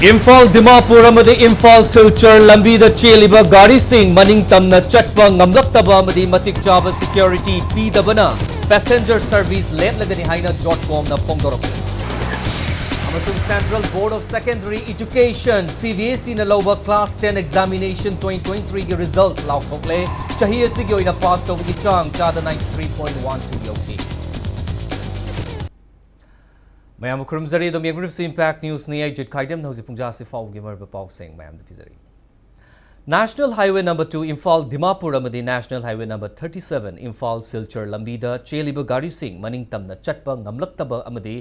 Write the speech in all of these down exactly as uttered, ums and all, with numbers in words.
ꯏꯝꯐꯥꯜ ꯗꯤꯃꯥꯄꯨꯔ ꯑꯃꯗꯤ ꯏꯝꯐꯥꯜ ꯁꯤꯜꯆꯔ ꯂꯝꯕꯤꯗ ꯆꯦꯜꯂꯤꯕ ꯒꯥꯔꯤꯁꯤꯡ ꯃꯅꯤꯡ ꯇꯝꯅ ꯆꯠꯄ ꯉꯝꯂꯛꯇꯕ ꯑꯃꯗꯤ ꯃꯇꯤꯛ ꯆꯥꯕ ꯁꯦꯀ꯭ꯌꯨꯔꯤꯇꯤ ꯄꯤꯗꯕꯅ ꯄꯦꯁꯦꯟꯖꯔ ꯁꯔꯚꯤꯁ ꯂꯦꯞꯂꯒꯅꯤ ꯍꯥꯏꯅ ꯖꯣꯠꯀꯣꯝꯅ ꯐꯣꯡꯗꯣꯔꯛꯂꯤ꯫ ꯑꯃꯁꯨꯡ Central Board of Secondary Education, C B S E ꯅ ꯂꯧꯕ Class ten Examination twenty twenty-three ꯒꯤ ꯔꯤꯖꯜꯠ ꯂꯥꯎꯊꯣꯛꯂꯦ꯫ ꯆꯍꯤ ꯑꯁꯤꯒꯤ ꯑꯣꯏꯅ ꯄꯥꯁ ꯇꯧꯕꯒꯤ ꯆꯥꯡ ꯆꯥꯗ ninety three point one two ꯌꯧꯈꯤ꯫ ꯃꯌꯥꯝꯕꯨ ꯈꯨꯔꯨꯝꯖꯔꯤ꯫ ꯑꯗꯨꯝ ꯌꯦꯡꯕꯤꯔꯤꯕꯁꯤ Impact News ꯅꯤ꯫ ꯑꯩ ꯖꯤꯠ ꯈꯥꯏꯗꯦꯝꯅ ꯍꯧꯖꯤꯛ ꯄꯨꯡ ꯖꯥꯁꯤ ꯐꯥꯎꯕꯒꯤ ꯃꯔꯨꯑꯣꯏꯕ ꯄꯥꯎꯁꯤꯡ ꯃꯌꯥꯝꯗ ꯄꯤꯖꯔꯤ꯫ National Highway number two Imphal Dimapur ꯑꯃꯗꯤ National Highway number thirty seven Imphal Silchar ꯂꯝꯕꯤꯗ ꯆꯦꯜꯂꯤꯕ ꯒꯥꯔꯤꯁꯤꯡ ꯃꯅꯤꯡ ꯇꯝꯅ ꯆꯠꯄ ꯉꯝꯂꯛꯇꯕ ꯑꯃꯗꯤ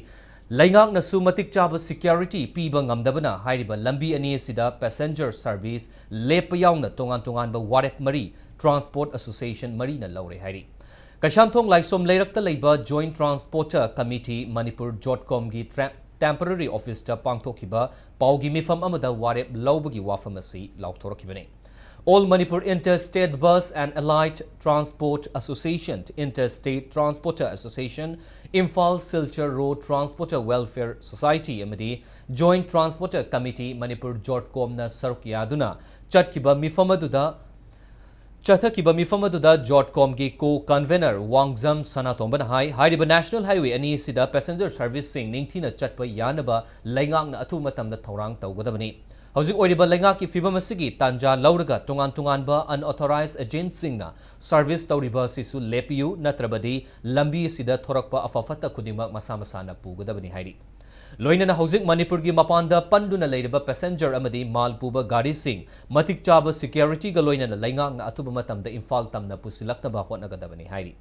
ꯂꯩꯉꯥꯛꯅꯁꯨ ꯃꯇꯤꯛ ꯆꯥꯕ ꯁꯦꯀ꯭ꯌꯨꯔꯤꯇꯤ ꯄꯤꯕ ꯉꯝꯗꯕꯅ ꯍꯥꯏꯔꯤꯕ ꯂꯝꯕꯤ ꯑꯅꯤ ꯑꯁꯤꯗ ꯄꯦꯁꯦꯟꯖꯔ ꯁꯔꯚꯤꯁ ꯂꯦꯞꯄ ꯌꯥꯎꯅ ꯇꯣꯉꯥꯟ ꯇꯣꯉꯥꯟꯕ ꯋꯥꯔꯦꯞ ꯃꯔꯤ ꯇ꯭ꯔꯥꯟꯁꯄꯣꯔꯠ ꯑꯦꯁꯣꯁꯤꯌꯦꯁꯟ ꯃꯔꯤꯅ ꯂꯧꯔꯦ ꯍꯥꯏꯔꯤ꯫ ꯀꯩꯁꯥꯝꯊꯣꯡ ꯂꯥꯏꯁꯣꯝ ꯂꯩꯔꯛꯇ ꯂꯩꯕ Joint Transporter Committee Manipur ꯖꯣꯠꯀꯣꯝꯒꯤ ꯇ꯭ꯔꯥ-, ꯇꯦꯝꯄꯔꯔꯤ ꯑꯣꯐꯤꯁꯇ ꯄꯥꯡꯊꯣꯛꯈꯤꯕ ꯄꯥꯎꯒꯤ ꯃꯤꯐꯝ ꯑꯃꯗ ꯋꯥꯔꯦꯞ ꯂꯧꯕꯒꯤ ꯋꯥꯐꯝ ꯑꯁꯤ ꯂꯥꯎꯊꯣꯔꯛꯈꯤꯕꯅꯤ꯫ All Manipur Interstate Bus and Allied Transport Association, Interstate Transporter Association, Imphal Silchar Road Transporter Welfare Society ꯑꯃꯗꯤ Joint Transporter Committee Manipur ꯖꯣꯠꯀꯣꯝꯅ ꯁꯔꯨꯛ ꯌꯥꯗꯨꯅ ꯆꯠꯈꯤꯕ ꯃꯤꯐꯝ ꯑꯗꯨꯗ ꯆꯠꯊꯈꯤꯕ ꯃꯤꯐꯝ ꯑꯗꯨꯗ ꯖꯣꯠꯀꯣꯝꯒꯤ ꯀꯣ ꯀꯟꯚꯦꯅꯔ ꯋꯥꯡꯖꯝ ꯁꯅꯥꯇꯣꯝꯕꯅ ꯍꯥꯏ, ꯍꯥꯏꯔꯤꯕ ꯅꯦꯁꯅꯦꯜ ꯍꯥꯏꯋꯦ ꯑꯅꯤ ꯑꯁꯤꯗ ꯄꯦꯁꯦꯟꯖꯔ ꯁꯔꯚꯤꯁꯁꯤꯡ ꯅꯤꯡꯊꯤꯅ ꯆꯠꯄ ꯌꯥꯅꯕ ꯂꯩꯉꯥꯛꯅ ꯑꯊꯨꯕ ꯃꯇꯝꯗ ꯊꯧꯔꯥꯡ ꯇꯧꯒꯗꯕꯅꯤ꯫ ꯍꯧꯖꯤꯛ ꯑꯣꯏꯔꯤꯕ ꯂꯩꯉꯥꯛꯀꯤ ꯐꯤꯕꯝ ꯑꯁꯤꯒꯤ ꯇꯥꯟꯖꯥ ꯂꯧꯔꯒ ꯇꯣꯉꯥꯟ ꯇꯣꯉꯥꯟꯕ unauthorized agentꯁꯤꯡꯅ ꯁꯔꯚꯤꯁ ꯇꯧꯔꯤꯕ ꯑꯁꯤꯁꯨ ꯂꯦꯞꯄꯤꯌꯨ, ꯅꯠꯇ꯭ꯔꯕꯗꯤ ꯂꯝꯕꯤ ꯑꯁꯤꯗ ꯊꯣꯔꯛꯄ ꯑꯐ ꯐꯠꯇ ꯈꯨꯗꯤꯡꯃꯛ ꯃꯁꯥ ꯃꯁꯥꯅ ꯄꯨꯒꯗꯕꯅꯤ ꯍꯥꯏꯔꯤ꯫ ꯂꯣꯏꯅꯅ ꯍꯧꯖꯤꯛ ꯃꯅꯤꯄꯨꯔꯒꯤ ꯃꯄꯥꯟꯗ ꯄꯟꯗꯨꯅ ꯂꯩꯔꯤꯕ ꯄꯦꯁꯦꯟꯖꯔ ꯑꯃꯗꯤ ꯃꯥꯜ ꯄꯨꯕ ꯒꯥꯔꯤꯁꯤꯡ ꯃꯇꯤꯛ ꯆꯥꯕ ꯁꯦꯀ꯭ꯌꯨꯔꯤꯇꯤꯒ ꯂꯣꯏꯅꯅ ꯂꯩꯉꯥꯛꯅ ꯑꯊꯨꯕ ꯃꯇꯝꯗ ꯏꯝꯐꯥꯜ ꯇꯝꯅ ꯄꯨꯁꯤꯜꯂꯛꯅꯕ ꯍꯣꯠꯅꯒꯗꯕꯅꯤ ꯍꯥꯏꯔꯤ꯫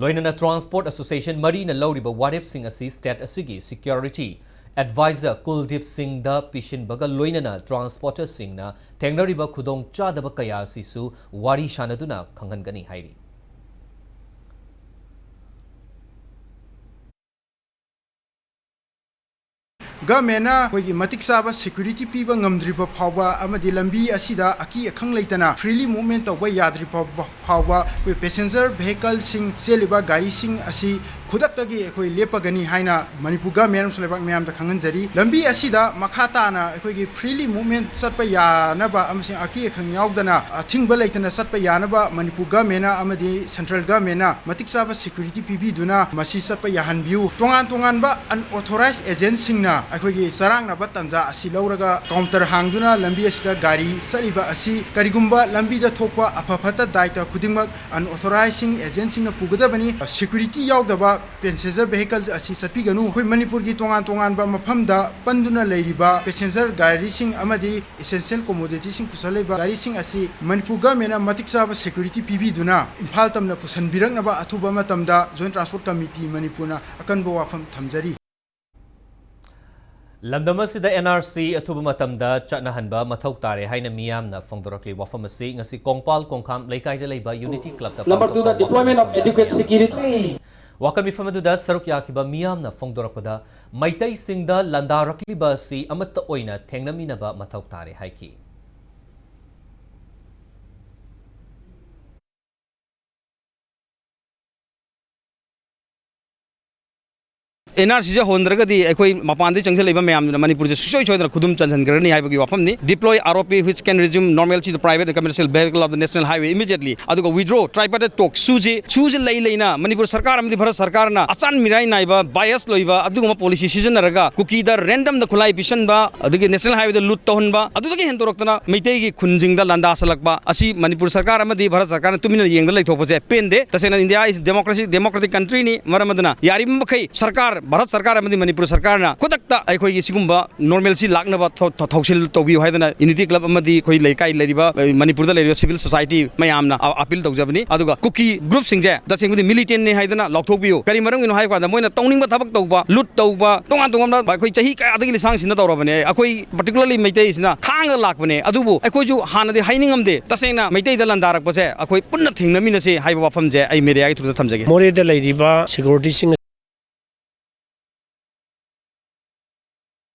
ꯂꯣꯏꯅꯅ ꯇ꯭ꯔꯥꯟꯁꯄꯣꯔꯠ ꯑꯦꯁꯣꯁꯤꯌꯦꯁꯟ ꯃꯔꯤꯅ ꯂꯧꯔꯤꯕ ꯋꯥꯔꯦꯞꯁꯤꯡ ꯑꯁꯤ ꯁ꯭ꯇꯦꯠ ꯑꯁꯤꯒꯤ ꯁꯦꯀ꯭ꯌꯨꯔꯤꯇꯤ ꯑꯦꯗꯚꯥꯏꯖꯔ ꯀꯨꯜꯗꯤꯞ ꯁꯤꯡꯗ ꯄꯤꯁꯤꯟꯕꯒ ꯂꯣꯏꯅꯅ ꯇ꯭ꯔꯥꯟꯁꯄꯣꯔꯇꯔꯁꯤꯡꯅ ꯊꯦꯡꯅꯔꯤꯕ ꯈꯨꯗꯣꯡꯆꯥꯗꯕ ꯀꯌꯥ ꯑꯁꯤꯁꯨ ꯋꯥꯔꯤ ꯁꯥꯅꯗꯨꯅ ꯈꯪꯍꯟꯒꯅꯤ ꯍꯥꯏꯔꯤ꯫ ꯒꯚꯔꯟꯃꯦꯟꯅ ꯑꯩꯈꯣꯏꯒꯤ ꯃꯇꯤꯛ ꯆꯥꯕ ꯁꯦꯀ꯭ꯌꯨꯔꯤꯇꯤ ꯄꯤꯕ ꯉꯝꯗ꯭ꯔꯤꯕ ꯐꯥꯎꯕ ꯑꯃꯗꯤ ꯂꯝꯕꯤ ꯑꯁꯤꯗ ꯑꯀꯤ ꯑꯈꯪ ꯂꯩꯇꯅ ꯐ꯭ꯔꯤꯂꯤ ꯃꯨꯚꯃꯦꯟ ꯇꯧꯕ ꯌꯥꯗ꯭ꯔꯤ ꯐꯥꯎꯕ, ꯐꯥꯎꯕ ꯑꯩꯈꯣꯏ ꯄꯦꯁꯦꯟꯖꯔ ꯚꯦꯍꯤꯀꯜꯁꯤꯡ ꯆꯦꯜꯂꯤꯕ ꯒꯥꯔꯤꯁꯤꯡ ꯑꯁꯤ ꯈꯨꯗꯛꯇꯒꯤ ꯑꯩꯈꯣꯏ ꯂꯦꯞꯄꯒꯅꯤ ꯍꯥꯏꯅ ꯃꯅꯤꯄꯨꯔ ꯒꯚꯔꯟꯃꯦꯟ ꯑꯃꯁꯨꯡ ꯂꯩꯕꯥꯛ ꯃꯤꯌꯥꯝꯗ ꯈꯪꯍꯟꯖꯔꯤ꯫ ꯂꯝꯕꯤ ꯑꯁꯤꯗ ꯃꯈꯥ ꯇꯥꯅ ꯑꯩꯈꯣꯏꯒꯤ ꯐ꯭ꯔꯤꯂꯤ ꯃꯨꯚꯃꯦꯟ ꯆꯠꯄ ꯌꯥꯅꯕ ꯑꯃꯁꯨꯡ ꯑꯀꯤ ꯑꯈꯪ ꯌꯥꯎꯗꯅ ꯑꯊꯤꯡꯕ ꯂꯩꯇꯅ ꯆꯠꯄ ꯌꯥꯅꯕ ꯃꯅꯤꯄꯨꯔ ꯒꯚꯔꯟꯃꯦꯟꯅ ꯑꯃꯗꯤ ꯁꯦꯟꯇ꯭ꯔꯦꯜ ꯒꯚꯔꯟꯃꯦꯟꯅ ꯃꯇꯤꯛ ꯆꯥꯕ ꯁꯦꯀ꯭ꯌꯨꯔꯤꯇꯤ ꯄꯤꯕꯤꯗꯨꯅ ꯃꯁꯤ ꯆꯠꯄ ꯌꯥꯍꯟꯕꯤꯌꯨ꯫ ꯇꯣꯉꯥꯟ ꯇꯣꯉꯥꯟꯕ ꯑꯟꯑꯣꯊꯣꯔꯥꯏꯖ ꯑꯦꯖꯦꯟꯁꯤꯡꯅ ꯑꯩꯈꯣꯏꯒꯤ ꯆꯔꯥꯡꯅꯕ ꯇꯥꯟꯖꯥ ꯑꯁꯤ ꯂꯧꯔꯒ ꯀꯥꯎꯟꯇꯔ ꯍꯥꯡꯗꯨꯅ ꯂꯝꯕꯤ ꯑꯁꯤꯗ ꯒꯥꯔꯤ ꯆꯠꯂꯤꯕ ꯑꯁꯤ ꯀꯔꯤꯒꯨꯝꯕ ꯂꯝꯕꯤꯗ ꯊꯣꯛꯄ ꯑꯐ ꯐꯠꯇ ꯗꯥꯏꯇ ꯈꯨꯗꯤꯡꯃꯛ ꯑꯟꯑꯣꯊꯣꯔꯥꯏꯖꯁꯤꯡ ꯑꯦꯖꯦꯟꯁꯤꯡꯅ ꯄꯨꯒꯗꯕꯅꯤ꯫ ꯁꯦꯀ꯭ꯌꯨꯔꯤꯇꯤ ꯌꯥꯎꯗꯕ ꯄꯦꯁꯦꯟꯖꯔ ꯚꯦꯍꯤꯀꯜ ꯑꯁꯤ ꯆꯠꯄꯤꯒꯅꯨ꯫ ꯑꯩꯈꯣꯏ ꯃꯅꯤꯄꯨꯔꯒꯤ ꯇꯣꯉꯥꯟ ꯇꯣꯉꯥꯟꯕ ꯃꯐꯝꯗ ꯄꯟꯗꯨꯅ ꯂꯩꯔꯤꯕ ꯄꯦꯁꯦꯟꯖꯔ ꯒꯥꯔꯤꯁꯤꯡ ꯑꯃꯗꯤ ꯏꯁꯦꯟꯁꯤꯌꯦꯜ ꯀꯣꯃꯣꯗꯤꯇꯤꯁꯤꯡ ꯄꯨꯁꯜꯂꯛꯂꯤꯕ ꯒꯥꯔꯤꯁꯤꯡ ꯑꯁꯤ ꯃꯅꯤꯄꯨꯔ ꯒꯚꯔꯟꯃꯦꯟꯅ ꯃꯇꯤꯛ ꯆꯥꯕ ꯁꯦꯀ꯭ꯌꯨꯔꯤꯇꯤ ꯄꯤꯕꯤꯗꯨꯅ ꯏꯝꯐꯥꯜ ꯇꯝꯅ ꯄꯨꯁꯟꯕꯤꯔꯛꯅꯕ ꯑꯊꯨꯕ ꯃꯇꯝꯗ ꯖꯣꯏꯟꯠ ꯇ꯭ꯔꯥꯟꯁꯄꯣꯔꯠ ꯀꯃꯤꯇꯤ ꯃꯅꯤꯄꯨꯔꯅ ꯑꯀꯟꯕ ꯋꯥꯐꯝ ꯊꯝꯖꯔꯤ꯫ ꯂꯝꯗꯝ ꯑꯁꯤꯗ ꯑꯦꯟ ꯑꯥꯔ ꯁꯤ ꯑꯊꯨꯕ ꯃꯇꯝꯗ ꯆꯠꯅꯍꯟꯕ ꯃꯊꯧ ꯇꯥꯔꯦ ꯍꯥꯏꯅ ꯃꯤꯌꯥꯝꯅ ꯐꯣꯡꯗꯣꯔꯛꯂꯤ꯫ ꯋꯥꯐꯝ ꯑꯁꯤ ꯉꯁꯤ ꯀꯣꯡꯄꯥꯜ ꯀꯣꯡꯈꯥꯝ ꯂꯩꯀꯥꯏꯗ ꯂꯩꯕ ꯌꯨꯅꯤꯇꯤ ꯀ꯭ꯂꯕꯇ Number two, the ꯄꯥꯡꯊꯣꯛꯄ deployment of ꯋꯥꯐꯝ adequate security. ꯋꯥꯀꯠ ꯃꯤꯐꯝ ꯑꯗꯨꯗ ꯁꯔꯨꯛ ꯌꯥꯈꯤꯕ ꯃꯤꯌꯥꯝꯅ ꯐꯣꯡꯗꯣꯔꯛꯄꯗ, ꯃꯩꯇꯩꯁꯤꯡꯗ ꯂꯥꯟꯗꯥꯔꯛꯂꯤꯕ ꯑꯁꯤ ꯑꯃꯠꯇ ꯑꯣꯏꯅ ꯊꯦꯡꯅꯃꯤꯟꯅꯕ ꯃꯊꯧ ꯇꯥꯔꯦ ꯍꯥꯏꯈꯤ꯫ ꯑꯦꯟ ꯑꯥꯔ ꯁꯤꯁꯦ ꯍꯣꯟꯗ꯭ꯔꯒꯗꯤ ꯑꯩꯈꯣꯏ ꯃꯄꯥꯟꯗꯒꯤ ꯆꯪꯁꯤꯜꯂꯛꯏꯕ ꯃꯌꯥꯝꯗꯨꯅ ꯃꯅꯤꯄꯨꯔꯁꯦ ꯁꯨꯡꯁꯣꯏ ꯁꯣꯏꯗꯅ ꯈꯨꯗꯨꯝ ꯆꯟꯁꯤꯟꯈ꯭ꯔꯅꯤ ꯍꯥꯏꯕꯒꯤ ꯋꯥꯐꯝꯅꯤ꯫ Deploy R O P which can resume normalcy the private commercial vehicle of the national highway immediately꯫ ꯑꯗꯨꯒ withdraw tripartite talk sushi, sushi ꯂꯩ ꯂꯩꯅ ꯃꯅꯤꯄꯨꯔ ꯁꯔꯀꯥꯔ ꯑꯃꯗꯤ ꯚꯥꯔꯠ ꯁꯔꯀꯥꯔꯅ ꯑꯆꯥꯟ ꯃꯤꯔꯥꯏ ꯅꯥꯏꯕ bias ꯂꯣꯏꯕ ꯑꯗꯨꯒꯨꯝꯕ ꯄꯣꯂꯤꯁꯤ ꯁꯤꯖꯤꯟꯅꯔꯒ ꯀꯨꯀꯤꯗ ꯔꯦꯟꯗꯝꯗ ꯈꯨꯠꯂꯥꯏ ꯄꯤꯁꯟꯕ, ꯑꯗꯒꯤ ꯅꯦꯁꯅꯦꯜ ꯍꯥꯏꯋꯦꯗ ꯂꯨꯠ ꯇꯧꯍꯟꯕ, ꯑꯗꯨꯗꯒꯤ ꯍꯦꯟꯗꯣꯔꯛꯇꯅ ꯃꯩꯇꯩꯒꯤ ꯈꯨꯟꯁꯤꯡꯗ ꯂꯥꯟꯗꯥꯁꯜꯂꯛꯄ ꯑꯁꯤ ꯃꯅꯤꯄꯨꯔ ꯁꯔꯀꯥꯔ ꯑꯃꯗꯤ ꯚꯥꯔꯠ ꯁꯔꯀꯥꯔꯅ ꯇꯨꯃꯤꯟꯅ ꯌꯦꯡꯗ ꯂꯩꯊꯣꯛꯄꯁꯦ ꯄꯦꯟꯗꯦ꯫ ꯇꯁꯦꯡꯅ India is democracy, democratic countryꯅꯤ꯫ ꯃꯔꯝ ꯑꯗꯨꯅ ꯌꯥꯔꯤꯕ ꯃꯈꯩ ꯁꯔꯀꯥꯔ, ꯚꯥꯔꯠ ꯁꯔꯀꯥꯔ ꯑꯃꯗꯤ ꯃꯅꯤꯄꯨꯔ ꯁꯔꯀꯥꯔꯅ ꯈꯨꯗꯛꯇ ꯑꯩꯈꯣꯏꯒꯤ ꯁꯤꯒꯨꯝꯕ normalcy ꯂꯥꯛꯅꯕ ꯊꯧ-, ꯊꯧ-, ꯊꯧꯁꯤꯜ ꯇꯧꯕꯤꯌꯨ ꯍꯥꯏꯗꯅ ꯌꯨꯅꯤꯇꯤ ꯀ꯭ꯂꯕ ꯑꯃꯗꯤ ꯑꯩꯈꯣꯏ ꯂꯩꯀꯥꯏ ꯂꯩꯔꯤꯕ, ꯑ, ꯃꯅꯤꯄꯨꯔꯗ ꯂꯩꯔꯤꯕ ꯁꯤꯚꯤꯜ ꯁꯣꯁꯥꯏꯇꯤ ꯃꯌꯥꯝꯅ ꯑ-, ꯑꯄꯤꯜ ꯇꯧꯖꯕꯅꯤ꯫ ꯑꯗꯨꯒ ꯀꯨꯀꯤ ꯒ꯭ꯔꯨꯞꯁꯤꯡꯁꯦ ꯇꯁꯦꯡꯕꯗꯤ ꯃꯤꯂꯤꯇꯦꯟꯅꯤ ꯍꯥꯏꯗꯅ ꯂꯥꯎꯊꯣꯛꯄꯤꯌꯨ꯫ ꯀꯔꯤ ꯃꯔꯝꯒꯤꯅꯣ ꯍꯥꯏꯕ ꯀꯥꯟꯗ ꯃꯣꯏꯅ ꯇꯧꯅꯤꯡꯕ ꯊꯕꯛ ꯇꯧꯕ, ꯂꯨꯠ ꯇꯧꯕ, ꯇꯣꯉꯥꯟ ꯇꯣꯉꯥꯟꯕ ꯑꯩꯈꯣꯏ ꯆꯍꯤ ꯀꯌꯥꯗꯒꯤ ꯂꯤꯁꯥꯡꯁꯤꯟꯅ ꯇꯧꯔꯕꯅꯦ꯫ ꯑꯩꯈꯣꯏ particularly ꯃꯩꯇꯩꯁꯤꯅ ꯈꯥꯡꯉꯒ ꯂꯥꯛꯄꯅꯦ꯫ ꯑꯗꯨꯕꯨ ꯑꯩꯈꯣꯏꯁꯨ ꯍꯥꯟꯅꯗꯤ ꯍꯥꯏꯅꯤꯡꯉꯝꯗꯦ꯫ ꯇꯁꯦꯡꯅ ꯃꯩꯇꯩꯗ ꯂꯥꯟꯗꯥꯔꯛꯄꯁꯦ ꯑꯩꯈꯣꯏ ꯄꯨꯟꯅ ꯊꯦꯡꯅꯃꯤꯟꯅꯁꯤ ꯍꯥꯏꯕ ꯋꯥꯐꯝꯁꯦ ꯑꯩ ꯃꯦꯗꯤꯌꯥꯒꯤ ꯊ꯭ꯔꯨꯗ ꯊꯝꯖꯒꯦ꯫ ꯃꯣꯔꯦꯗ ꯂꯩꯔꯤꯕ ꯁꯦꯀ꯭ꯌꯨꯔꯤꯇꯤꯁꯤꯡ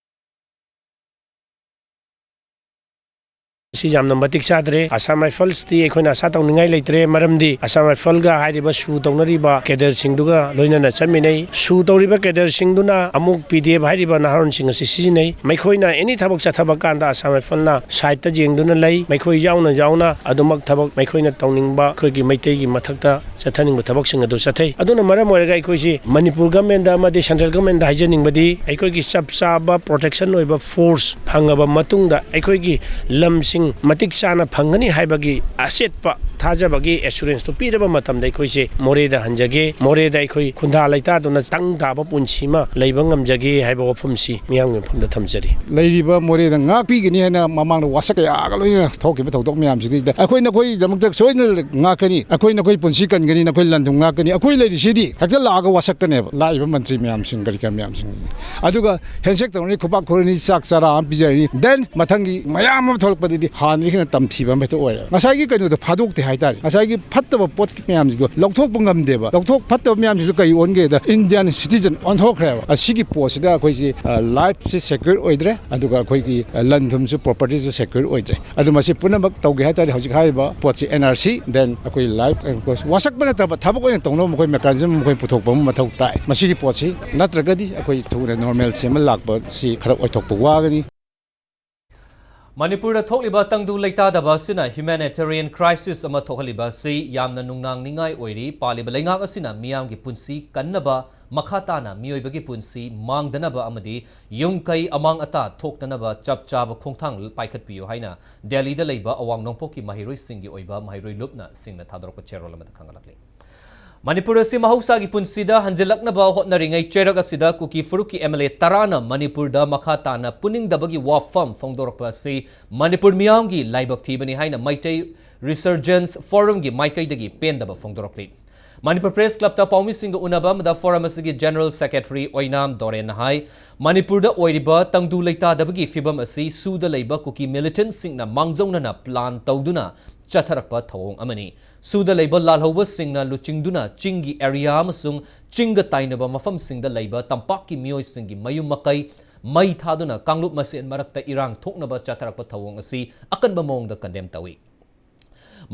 ꯁꯤ ꯌꯥꯝꯅ ꯃꯇꯤꯛ ꯆꯥꯗ꯭ꯔꯦ꯫ ꯑꯁꯥꯝ ꯔꯥꯏꯐꯜꯁꯇꯤ ꯑꯩꯈꯣꯏꯅ ꯑꯁꯥ ꯇꯧꯅꯤꯡꯉꯥꯏ ꯂꯩꯇ꯭ꯔꯦ, ꯃꯔꯝꯗꯤ ꯑꯁꯥꯝ ꯔꯥꯏꯐꯜꯒ ꯍꯥꯏꯔꯤꯕ ꯁꯨ ꯇꯧꯅꯔꯤꯕ ꯀꯦꯗꯔꯁꯤꯡꯗꯨꯒ ꯂꯣꯏꯅꯅ ꯆꯠꯃꯤꯟꯅꯩ꯫ ꯁꯨ ꯇꯧꯔꯤꯕ ꯀꯦꯗꯔꯁꯤꯡꯗꯨꯅ ꯑꯃꯨꯛ ꯄꯤ ꯗꯤ ꯑꯦꯐ ꯍꯥꯏꯔꯤꯕ ꯅꯍꯥꯔꯣꯟꯁꯤꯡ ꯑꯁꯤ ꯁꯤꯖꯤꯟꯅꯩ꯫ ꯃꯈꯣꯏꯅ ꯑꯦꯅꯤ ꯊꯕꯛ ꯆꯠꯊꯕ ꯀꯥꯟꯗ ꯑꯁꯥꯝ ꯔꯥꯏꯐꯜꯅ ꯁꯥꯏꯠꯇ ꯌꯦꯡꯗꯨꯅ ꯂꯩ꯫ ꯃꯈꯣꯏ ꯌꯥꯎꯅ ꯌꯥꯎꯅ ꯑꯗꯨꯃꯛ ꯊꯕꯛ ꯃꯈꯣꯏꯅ ꯇꯧꯅꯤꯡꯕ ꯑꯩꯈꯣꯏꯒꯤ ꯃꯩꯇꯩꯒꯤ ꯃꯊꯛꯇ ꯆꯠꯊꯅꯤꯡꯕ ꯊꯕꯛꯁꯤꯡ ꯑꯗꯨ ꯆꯠꯊꯩ꯫ ꯑꯗꯨꯅ ꯃꯔꯝ ꯑꯣꯏꯔꯒ ꯑꯩꯈꯣꯏꯁꯤ ꯃꯅꯤꯄꯨꯔ ꯒꯃꯦꯟꯗ ꯑꯃꯗꯤ ꯁꯦꯟꯇ꯭ꯔꯦꯜ ꯒꯃꯦꯟꯗ ꯍꯥꯏꯖꯅꯤꯡꯕꯗꯤ, ꯑꯩꯈꯣꯏꯒꯤ ꯆꯞ ꯆꯥꯕ ꯄ꯭ꯔꯣꯇꯦꯛꯁꯟ ꯑꯣꯏꯕ ꯐꯣꯔꯁ ꯐꯪꯉꯕ ꯃꯇꯨꯡꯗ ꯑꯩꯈꯣꯏꯒꯤ ꯂꯝꯁꯤꯡ ꯃꯇꯤꯛ ꯆꯥꯅ ꯐꯪꯒꯅꯤ ꯍꯥꯏꯕꯒꯤ ꯑꯆꯦꯠꯄ ꯊꯥꯖꯕꯒꯤ ꯑꯦꯁꯨꯔꯦꯟꯁꯇꯨ ꯄꯤꯔꯕ ꯃꯇꯝꯗ ꯑꯩꯈꯣꯏꯁꯦ ꯃꯣꯔꯦꯗ ꯍꯟꯖꯒꯦ, ꯃꯣꯔꯦꯗ ꯑꯩꯈꯣꯏ ꯈꯨꯟꯗꯥ ꯂꯩꯇꯥꯗꯨꯅ ꯇꯪ ꯇꯥꯕ ꯄꯨꯟꯁꯤ ꯑꯃ ꯂꯩꯕ ꯉꯝꯖꯒꯦ ꯍꯥꯏꯕ ꯋꯥꯐꯝꯁꯤ ꯃꯤꯌꯥꯝꯒꯤ ꯃꯐꯝꯗ ꯊꯝꯖꯔꯤ꯫ ꯂꯩꯔꯤꯕ ꯃꯣꯔꯦꯗ ꯉꯥꯛꯄꯤꯒꯅꯤ ꯍꯥꯏꯅ ꯃꯃꯥꯡꯗ ꯋꯥꯁꯛ ꯀꯌꯥꯒ ꯂꯣꯏꯅꯅ ꯊꯣꯛꯈꯤꯕ ꯊꯧꯗꯣꯛ ꯃꯌꯥꯝꯁꯤꯗꯩꯗ ꯑꯩꯈꯣꯏ ꯅꯈꯣꯏꯒꯤꯗꯃꯛꯇ ꯁꯣꯏꯗꯅ ꯉꯥꯛꯀꯅꯤ, ꯑꯩꯈꯣꯏ ꯅꯈꯣꯏ ꯄꯨꯟꯁꯤ ꯀꯟꯒꯅꯤ, ꯅꯈꯣꯏ ꯂꯟ ꯊꯨꯝ ꯉꯥꯛꯀꯅꯤ꯫ ꯑꯩꯈꯣꯏ ꯂꯩꯔꯤꯁꯤꯗꯤ ꯍꯦꯛꯇ ꯂꯥꯛꯑꯒ ꯋꯥꯁꯛꯀꯅꯦꯕ ꯂꯥꯛꯏꯕ ꯃꯟꯇ꯭ꯔꯤ ꯃꯌꯥꯝꯁꯤꯡ, ꯀꯔꯤ ꯀꯔꯥ ꯃꯌꯥꯝꯁꯤꯡ꯫ ꯑꯗꯨꯒ ꯍꯦꯟꯁꯦꯛ ꯇꯧꯔꯅꯤ, ꯈꯨꯄꯥꯛ ꯈꯨꯔꯅꯤ, ꯆꯥꯛ ꯆꯔꯥ ꯑꯃ ꯄꯤꯖꯔꯅꯤ, then ꯃꯊꯪꯒꯤ ꯃꯌꯥꯝ ꯑꯃ ꯊꯣꯛꯂꯛꯄꯗꯗꯤ ꯍꯥꯟꯅꯗꯒꯤ ꯍꯦꯟꯅ ꯇꯝꯊꯤꯕ ꯑꯃ ꯍꯦꯛꯇ ꯑꯣꯏꯔꯦ꯫ ꯉꯁꯥꯏꯒꯤ ꯀꯩꯅꯣꯗꯣ ꯐꯥꯗꯣꯛꯇꯦ ꯍꯥꯏꯇꯥꯔꯦ꯫ ꯉꯁꯥꯏꯒꯤ ꯐꯠꯇꯕ ꯄꯣꯠ ꯃꯌꯥꯝꯁꯤꯗꯣ ꯂꯧꯊꯣꯛꯄ ꯉꯝꯗꯦꯕ꯫ ꯂꯧꯊꯣꯛ ꯐꯠꯇꯕ ꯃꯌꯥꯝꯁꯤꯁꯨ ꯀꯩ ꯑꯣꯟꯒꯦꯗ Indian citizen ꯑꯣꯟꯊꯣꯛꯈ꯭ꯔꯦꯕ꯫ ꯑꯁꯤꯒꯤ ꯄꯣꯠꯁꯤꯗ ꯑꯩꯈꯣꯏꯁꯤ, ꯑ, life ꯁꯤ secure ꯑꯣꯏꯗ꯭ꯔꯦ, ꯑꯗꯨꯒ ꯑꯩꯈꯣꯏꯒꯤ, ꯑ, ꯂꯟ ꯊꯨꯝꯁꯨ, property ꯁꯨ secure ꯑꯣꯏꯗ꯭ꯔꯦ꯫ ꯑꯗꯨ ꯃꯁꯤ ꯄꯨꯝꯅꯃꯛ ꯇꯧꯒꯦ ꯍꯥꯏ ꯇꯥꯔꯗꯤ ꯍꯧꯖꯤꯛ ꯍꯥꯏꯔꯤꯕ ꯄꯣꯠꯁꯤ N R C, then ꯑꯩꯈꯣꯏ life and cost, ꯋꯥꯁꯛꯄ ꯅꯠꯇꯕ ꯊꯕꯛ ꯑꯣꯏꯅ ꯇꯧꯅꯕ ꯃꯈꯣꯏ mechanism ꯃꯈꯣꯏ ꯄꯨꯊꯣꯛꯄ ꯑꯃ ꯃꯊꯧ ꯇꯥꯏ꯫ ꯃꯁꯤꯒꯤ ꯄꯣꯠꯁꯤ ꯅꯠꯇ꯭ꯔꯒꯗꯤ ꯑꯩꯈꯣꯏ ꯊꯨꯅ normalcy ꯑꯃ ꯂꯥꯛꯄꯁꯤ ꯈꯔ ꯑꯣꯏꯊꯣꯛꯄ ꯋꯥꯒꯅꯤ꯫ ꯃꯅꯤꯄꯨꯔꯗ ꯊꯣꯛꯂꯤꯕ ꯇꯪꯗꯨ ꯂꯩꯇꯥꯗꯕ ꯑꯁꯤꯅ humanitarian crisis ꯑꯃ ꯊꯣꯛꯍꯜꯂꯤꯕ ꯑꯁꯤ ꯌꯥꯝꯅ ꯅꯨꯡꯅꯥꯡꯅꯤꯡꯉꯥꯏ ꯑꯣꯏꯔꯤ꯫ ꯄꯥꯜꯂꯤꯕ ꯂꯩꯉꯥꯛ ꯑꯁꯤꯅ ꯃꯤꯌꯥꯝꯒꯤ ꯄꯨꯟꯁꯤ ꯀꯟꯅꯕ, ꯃꯈꯥ ꯇꯥꯅ ꯃꯤꯑꯣꯏꯕꯒꯤ ꯄꯨꯟꯁꯤ ꯃꯥꯡꯗꯅꯕ ꯑꯃꯗꯤ ꯌꯨꯝ ꯀꯩ ꯑꯃꯥꯡ ꯑꯇꯥ ꯊꯣꯛꯇꯅꯕ ꯆꯞ ꯆꯥꯕ ꯈꯣꯡꯊꯥꯡ ꯄꯥꯏꯈꯠꯄꯤꯌꯨ ꯍꯥꯏꯅ ꯗꯦꯜꯂꯤꯗ ꯂꯩꯕ ꯑꯋꯥꯡ ꯅꯣꯡꯄꯣꯛꯀꯤ ꯃꯍꯩꯔꯣꯏꯁꯤꯡꯒꯤ ꯑꯣꯏꯕ ꯃꯍꯩꯔꯣꯏ ꯂꯨꯞꯅ ꯁꯤꯡꯅ ꯊꯥꯗꯣꯔꯛꯄ ꯆꯦꯔꯣꯜ ꯑꯃꯗ ꯈꯪꯍꯜꯂꯛꯂꯤ꯫ ꯃꯅꯤꯄꯨꯔ ꯑꯁꯤ ꯃꯍꯧꯁꯥꯒꯤ ꯄꯨꯟꯁꯤꯗ ꯍꯟꯖꯤꯜꯂꯛꯅꯕ ꯍꯣꯠꯅꯔꯤꯉꯩ ꯆꯩꯔꯛ ꯑꯁꯤꯗ ꯀꯨꯀꯤ ꯐꯨꯔꯨꯞꯀꯤ M L A ꯇꯔꯥꯅ ꯃꯅꯤꯄꯨꯔꯗ ꯃꯈꯥ ꯇꯥꯅ ꯄꯨꯅꯤꯡꯗꯕꯒꯤ ꯋꯥꯐꯝ ꯐꯣꯡꯗꯣꯔꯛꯄ ꯑꯁꯤ ꯃꯅꯤꯄꯨꯔ ꯃꯤꯌꯥꯝꯒꯤ ꯂꯥꯏꯕꯛ ꯊꯤꯕꯅꯤ ꯍꯥꯏꯅ ꯃꯩꯇꯩ Resurgence Forum ꯒꯤ ꯃꯥꯏꯀꯩꯗꯒꯤ ꯄꯦꯟꯗꯕ ꯐꯣꯡꯗꯣꯔꯛꯂꯤ꯫ ꯃꯅꯤꯄꯨꯔ Press Club ꯇ ꯄꯥꯎꯃꯤꯁꯤꯡꯒ ꯎꯅꯕ ꯑꯃꯗ Forum ꯑꯁꯤꯒꯤ General Secretary ꯑꯣꯏꯅꯥꯝ ꯗꯣꯔꯦꯟꯅ ꯍꯥꯏ, ꯃꯅꯤꯄꯨꯔꯗ ꯑꯣꯏꯔꯤꯕ ꯇꯪꯗꯨ ꯂꯩꯇꯥꯗꯕꯒꯤ ꯐꯤꯕꯝ ꯑꯁꯤ ꯁꯨꯗ ꯂꯩꯕ ꯀꯨꯀꯤ militant ꯁꯤꯡꯅ ꯃꯥꯡꯖꯧꯅꯅ plan ꯇꯧꯗꯨꯅ ꯆꯠꯊꯔꯛꯄ ꯊꯧꯑꯣꯡ ꯑꯃꯅꯤ꯫ ꯁꯨꯗ ꯂꯩꯕ ꯂꯥꯜꯍꯧꯕꯁꯤꯡꯅ ꯂꯨꯆꯤꯡꯗꯨꯅ ꯆꯤꯡꯒꯤ area ꯑꯃꯁꯨꯡ ꯆꯤꯡꯒ ꯇꯥꯏꯅꯕ ꯃꯐꯝꯁꯤꯡꯗ ꯂꯩꯕ ꯇꯝꯄꯥꯛꯀꯤ ꯃꯤꯑꯣꯏꯁꯤꯡꯒꯤ ꯃꯌꯨꯝ ꯃꯀꯩ ꯃꯩ ꯊꯥꯗꯨꯅ ꯀꯥꯡꯂꯨꯞ ꯃꯁꯦꯟ ꯃꯔꯛꯇ ꯏꯔꯥꯡ ꯊꯣꯛꯅꯕ ꯆꯠꯊꯔꯛꯄ ꯊꯧꯑꯣꯡ ꯑꯁꯤ ꯑꯀꯟꯕ ꯃꯑꯣꯡꯗ condemn ꯇꯧꯏ꯫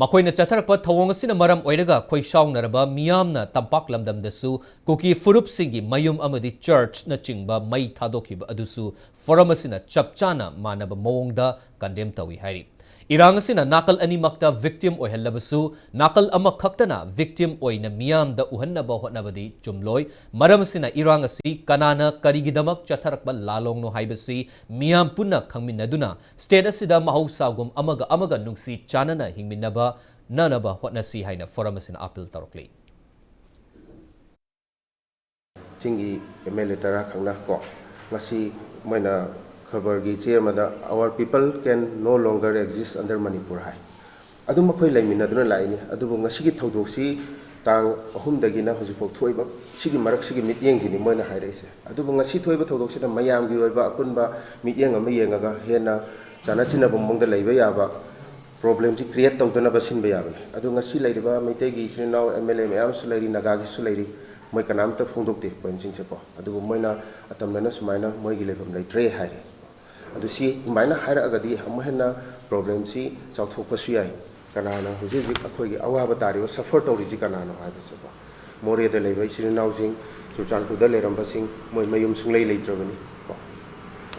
ꯃꯈꯣꯏꯅ ꯆꯠꯊꯔꯛꯄ ꯊꯧꯑꯣꯡ ꯑꯁꯤꯅ ꯃꯔꯝ ꯑꯣꯏꯔꯒ ꯈꯣꯏꯁꯥꯎꯅꯔꯕ ꯃꯤꯌꯥꯝꯅ ꯇꯝꯄꯥꯛ ꯂꯝꯗꯝꯗꯁꯨ ꯀꯨꯀꯤ ꯐꯨꯔꯨꯞꯁꯤꯡꯒꯤ ꯃꯌꯨꯝ ꯑꯃꯗꯤ church ꯅꯆꯤꯡꯕ ꯃꯩ ꯊꯥꯗꯣꯛꯈꯤꯕ ꯑꯗꯨꯁꯨ forum ꯑꯁꯤꯅ ꯆꯞ ꯆꯥꯅ ꯃꯥꯟꯅꯕ ꯃꯑꯣꯡꯗ condemn ꯇꯧꯏ ꯍꯥꯏꯔꯤ꯫ ꯏꯔꯥꯡ ꯑꯁꯤꯅ ꯅꯥꯀꯜ ꯑꯅꯤꯃꯛꯇ victim ꯑꯣꯏꯍꯜꯂꯕꯁꯨ, ꯅꯥꯀꯜ ꯑꯃꯈꯛꯇꯅ victim ꯑꯣꯏꯅ ꯃꯤꯌꯥꯝꯗ ꯎꯍꯟꯅꯕ ꯍꯣꯠꯅꯕꯗꯤ ꯆꯨꯝꯂꯣꯏ꯫ ꯃꯔꯝ ꯑꯁꯤꯅ ꯏꯔꯥꯡ ꯑꯁꯤ ꯀꯅꯥꯅ ꯀꯔꯤꯒꯤꯗꯃꯛ ꯆꯠꯊꯔꯛꯄ ꯂꯥꯜꯂꯣꯡꯅꯣ ꯍꯥꯏꯕꯁꯤ ꯃꯤꯌꯥꯝ ꯄꯨꯟꯅ ꯈꯪꯃꯤꯟꯅꯗꯨꯅ state ꯑꯁꯤꯗ ꯃꯍꯧꯁꯥꯒꯨꯝ ꯑꯃꯒ ꯑꯃꯒ ꯅꯨꯡꯁꯤ ꯆꯥꯟꯅꯅ ꯍꯤꯡꯃꯤꯟꯅꯕ ꯅꯅꯕ ꯍꯣꯠꯅꯁꯤ ꯍꯥꯏꯅ forum ꯑꯁꯤꯅ appeal ꯇꯧꯔꯛꯂꯤ꯫ ꯆꯤꯡꯒꯤ M L A ꯇꯔꯥ ꯈꯛꯅ ꯀꯣ, ꯉꯁꯤ ꯃꯣꯏꯅ ꯈꯕꯔꯒꯤ ꯆꯦ ꯑꯃꯗ, "Our people can no longer exist under Manipur" ꯍꯥꯏ꯫ ꯑꯗꯨꯝ ꯑꯩꯈꯣꯏ ꯂꯩꯃꯤꯟꯅꯗꯨꯅ ꯂꯥꯛꯏꯅꯤ꯫ ꯑꯗꯨꯕꯨ ꯉꯁꯤꯒꯤ ꯊꯧꯗꯣꯛꯁꯤ ꯇꯥꯡ ꯑꯍꯨꯝꯗꯒꯤꯅ ꯍꯧꯖꯤꯛꯐꯥꯎ ꯊꯣꯛꯏꯕ ꯁꯤꯒꯤ ꯃꯔꯛꯁꯤꯒꯤ ꯃꯤꯠꯌꯦꯡꯁꯤꯅꯤ ꯃꯣꯏꯅ ꯍꯥꯏꯔꯛꯏꯁꯦ꯫ ꯑꯗꯨꯕꯨ ꯉꯁꯤ ꯊꯣꯛꯏꯕ ꯊꯧꯗꯣꯛꯁꯤꯗ ꯃꯌꯥꯝꯒꯤ ꯑꯣꯏꯕ ꯑꯄꯨꯟꯕ ꯃꯤꯠꯌꯦꯡ ꯑꯃ ꯌꯦꯡꯉꯒ ꯍꯦꯟꯅ ꯆꯥꯟꯅ ꯆꯤꯟꯅꯕ ꯃꯑꯣꯡꯗ ꯂꯩꯕ ꯌꯥꯕ problemꯁꯤ create ꯇꯧꯗꯅꯕ ꯁꯤꯟꯕ ꯌꯥꯕꯅꯤ꯫ ꯑꯗꯨ ꯉꯁꯤ ꯂꯩꯔꯤꯕ ꯃꯩꯇꯩꯒꯤ ꯏꯆꯤꯟ ꯏꯅꯥꯎ M L A ꯃꯌꯥꯝꯁꯨ ꯂꯩꯔꯤ, ꯅꯥꯒꯥꯒꯤꯁꯨ ꯂꯩꯔꯤ, ꯃꯣꯏ ꯀꯅꯥꯝꯇ ꯐꯣꯡꯗꯣꯛꯇꯦ pointꯁꯤꯡꯁꯦꯀꯣ꯫ ꯑꯗꯨꯕꯨ ꯃꯣꯏꯅ ꯑꯇꯝꯅꯅ ꯁꯨꯃꯥꯏꯅ ꯃꯣꯏꯒꯤ ꯂꯩꯐꯝ ꯂꯩꯇ꯭ꯔꯦ ꯍꯥꯏꯔꯦ꯫ ꯑꯗꯨ ꯁꯤ ꯑꯗꯨꯃꯥꯏꯅ ꯍꯥꯏꯔꯛꯑꯒꯗꯤ ꯑꯃꯨꯛ ꯍꯦꯟꯅ problemꯁꯤ ꯆꯥꯎꯊꯣꯛꯄꯁꯨ ꯌꯥꯏ꯫ ꯀꯅꯥꯅ ꯍꯧꯖꯤꯛ ꯍꯧꯖꯤꯛ ꯑꯩꯈꯣꯏꯒꯤ ꯑꯋꯥꯕ ꯇꯥꯔꯤꯕ, suffer ꯇꯧꯔꯤꯁꯤ ꯀꯅꯥꯅꯣ ꯍꯥꯏꯕꯁꯦꯀꯣ꯫ ꯃꯣꯔꯦꯗ ꯂꯩꯕ ꯏꯆꯤꯟ ꯏꯅꯥꯎꯁꯤꯡ, ꯆꯨꯔꯆꯥꯟꯄꯨꯔꯗ ꯂꯩꯔꯝꯕꯁꯤꯡ, ꯃꯣꯏ ꯃꯌꯨꯝ ꯁꯨꯡꯂꯩ ꯂꯩꯇ꯭ꯔꯕꯅꯤ ꯀꯣ꯫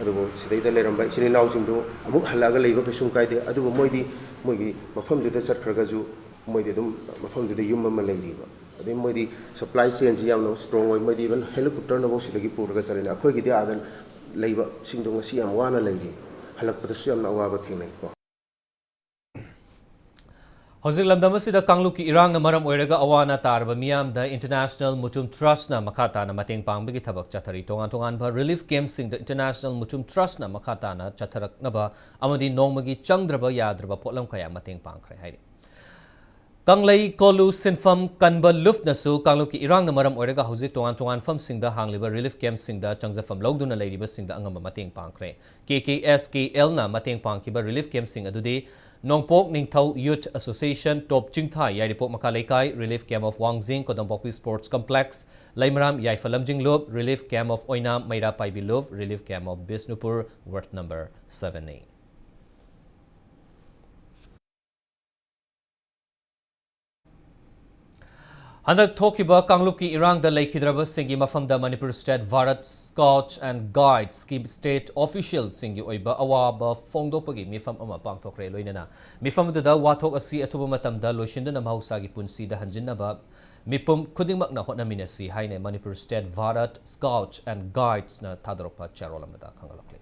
ꯑꯗꯨꯕꯨ ꯁꯤꯗꯩꯗ ꯂꯩꯔꯝꯕ ꯏꯆꯤꯟ ꯏꯅꯥꯎꯁꯤꯡꯗꯨ ꯑꯃꯨꯛ ꯍꯜꯂꯛꯑꯒ ꯂꯩꯕ ꯀꯩꯁꯨꯝ ꯀꯥꯏꯗꯦ꯫ ꯑꯗꯨꯕꯨ ꯃꯣꯏꯗꯤ ꯃꯣꯏꯒꯤ ꯃꯐꯝꯗꯨꯗ ꯆꯠꯈ꯭ꯔꯒꯁꯨ ꯃꯣꯏꯗꯤ ꯑꯗꯨꯝ ꯃꯐꯝꯗꯨꯗ ꯌꯨꯝ ꯑꯃ ꯂꯩꯔꯤꯕ꯫ ꯑꯗꯩ ꯃꯣꯏꯗꯤ supply chainꯁꯤ ꯌꯥꯝꯅ strong ꯑꯣꯏ꯫ ꯃꯣꯏꯗꯤ even helicopterꯅꯐꯥꯎ ꯁꯤꯗꯒꯤ ꯄꯨꯔꯒ ꯆꯠꯂꯤꯅꯤ꯫ ꯑꯩꯈꯣꯏꯒꯤꯗꯤ ꯑꯥꯗ ꯂꯩꯕꯁꯤꯡꯗꯣ ꯉꯁꯤ ꯌꯥꯝ ꯋꯥꯅ ꯂꯩꯔꯤ꯫ ꯍꯜꯂꯛꯄꯗꯁꯨ ꯌꯥꯝꯅ ꯑꯋꯥꯕ ꯊꯦꯡꯅꯩꯀꯣ꯫ ꯍꯧꯖꯤꯛ ꯂꯝꯗꯝ ꯑꯁꯤꯗ ꯀꯥꯡꯂꯨꯞꯀꯤ ꯏꯔꯥꯡꯅ ꯃꯔꯝ ꯑꯣꯏꯔꯒ ꯑꯋꯥ ꯑꯅꯥ ꯇꯥꯔꯕ ꯃꯤꯌꯥꯝꯗ International Mutum Trustꯅ ꯃꯈꯥ ꯇꯥꯅ ꯃꯇꯦꯡ ꯄꯥꯡꯕꯒꯤ ꯊꯕꯛ ꯆꯠꯊꯔꯤ꯫ ꯇꯣꯉꯥꯟ ꯇꯣꯉꯥꯟꯕ relief campꯁꯤꯡꯗ International Mutum Trustꯅ ꯃꯈꯥ ꯇꯥꯅ ꯆꯠꯊꯔꯛꯅꯕ ꯑꯃꯗꯤ ꯅꯣꯡꯃꯒꯤ ꯆꯪꯗ꯭ꯔꯕ ꯌꯥꯗ꯭ꯔꯕ ꯄꯣꯠꯂꯝ ꯀꯌꯥ ꯃꯇꯦꯡ ꯄꯥꯡꯈ꯭ꯔꯦ ꯍꯥꯏꯔꯤ꯫ ꯀꯪꯂꯩ ꯀꯣꯂꯨ ꯁꯤꯟꯐꯝ ꯀꯟꯕ ꯂꯨꯞꯅꯁꯨ ꯀꯥꯡꯂꯨꯞꯀꯤ ꯏꯔꯥꯡꯅ ꯃꯔꯝ ꯑꯣꯏꯔꯒ ꯍꯧꯖꯤꯛ ꯇꯣꯉꯥꯟ ꯇꯣꯉꯥꯟ ꯃꯐꯝꯁꯤꯡꯗ ꯍꯥꯡꯂꯤꯕ relief campꯁꯤꯡꯗ ꯆꯪꯖꯐꯝ ꯂꯧꯗꯨꯅ ꯂꯩꯔꯤꯕꯁꯤꯡꯗ ꯑꯉꯝꯕ ꯃꯇꯦꯡ ꯄꯥꯡꯈ꯭ꯔꯦ꯫ K K S K Lꯅ ꯃꯇꯦꯡ ꯄꯥꯡꯈꯤꯕ relief campꯁꯤꯡ ꯑꯗꯨꯗꯤ Nongpok Ningthou Youth Association, Top Chingthai, Yairipok Makha Leikai, Relief Camp of Wangjing, Kodongpokpi Sports Complex, Leimaram Yaiphalam Jinglup, Relief Camp of Oinam, Meira Paibi Lup, Relief Camp of Bishnupur, Ward number seven A. ꯍꯟꯗꯛ ꯊꯣꯛꯈꯤꯕ ꯀꯥꯡꯂꯨꯞꯀꯤ ꯏꯔꯥꯡꯗ ꯂꯩꯈꯤꯗ꯭ꯔꯕꯁꯤꯡꯒꯤ ꯃꯐꯝꯗ Manipur State Bharat Scouts and Guides ꯀꯤ state official ꯁꯤꯡꯒꯤ ꯑꯣꯏꯕ ꯑꯋꯥꯕ ꯐꯣꯡꯗꯣꯛꯄꯒꯤ ꯃꯤꯐꯝ ꯑꯃ ꯄꯥꯡꯊꯣꯛꯈ꯭ꯔꯦ꯫ ꯂꯣꯏꯅꯅ ꯃꯤꯐꯝ ꯑꯗꯨꯗ ꯋꯥꯊꯣꯛ ꯑꯁꯤ ꯑꯊꯨꯕ ꯃꯇꯝꯗ ꯂꯣꯏꯁꯤꯟꯗꯨꯅ ꯃꯍꯧꯁꯥꯒꯤ ꯄꯨꯟꯁꯤꯗ ꯍꯟꯖꯤꯟꯅꯕ ꯃꯤꯄꯨꯝ ꯈꯨꯗꯤꯡꯃꯛꯅ ꯍꯣꯠꯅꯃꯤꯟꯅꯁꯤ ꯍꯥꯏꯅ Manipur State Bharat Scouts and Guides ꯅ ꯊꯥꯗꯣꯔꯛꯄ ꯆꯦꯔꯣꯜ ꯑꯃꯗ ꯈꯪꯍꯜꯂꯛꯂꯤ꯫